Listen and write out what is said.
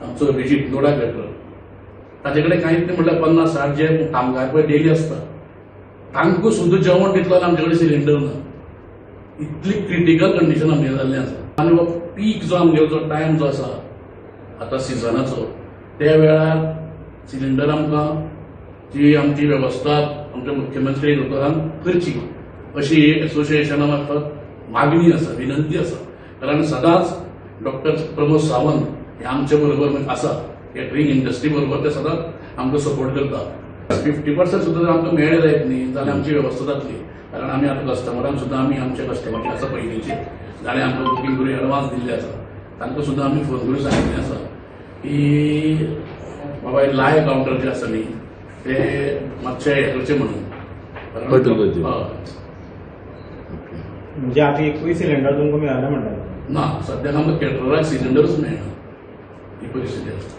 आमचो अभिजीत नोडा कॅटरर, ताजे कडेन कांयच न्ही म्हटल्यार 50-60 जे कामगार पळय डेली आसता तांकां सुद्दां जेवण दितलो आनी आमचे कडेन सिलिंडर ना. इतली क्रिटिकल कंडिशन आमगेलें जाल्लें आसा. आनी हो पीक जो आमगेलो जो टायम जो आसा आतां सिजनाचो, त्या वेळार सिलिंडर आमकां जी आमची वेवस्था आमच्या मुख्यमंत्री दोतोरान करची अशी एसोसिएशना मार्फत मागणी आसा, विनंती आसा. कारण सदांच डॉक्टर प्रमोद सावंत हे आमचे बरोबर आसा, कॅटरींग इंडस्ट्री बरोबर ते सदांच आमकां सपोर्ट करता. 50% सुद्दां जर आमकां मेळ्ळें जायत न्ही जाल्यार आमची वेवस्था जातली. कारण आमी आतां कस्टमरांक सुद्दां आमी आमच्या कस्टमरचे आसा पयलींचे जाणें आमकां बुकींग करून एडवान्स दिल्ले आसा तांकां सुद्दां आमी फोन करून सांगिल्लें आसा की बाबा लायव कावंटर जे आसा न्ही ते मातशे हें करचें म्हणून. म्हणजे आतां एकूय सिलिंडर तुमकां मेळना म्हणटा? ना, सद्याक आमकां कॅटरराक सिलिंडरूच मेळना, ही परिस्थिती आसा.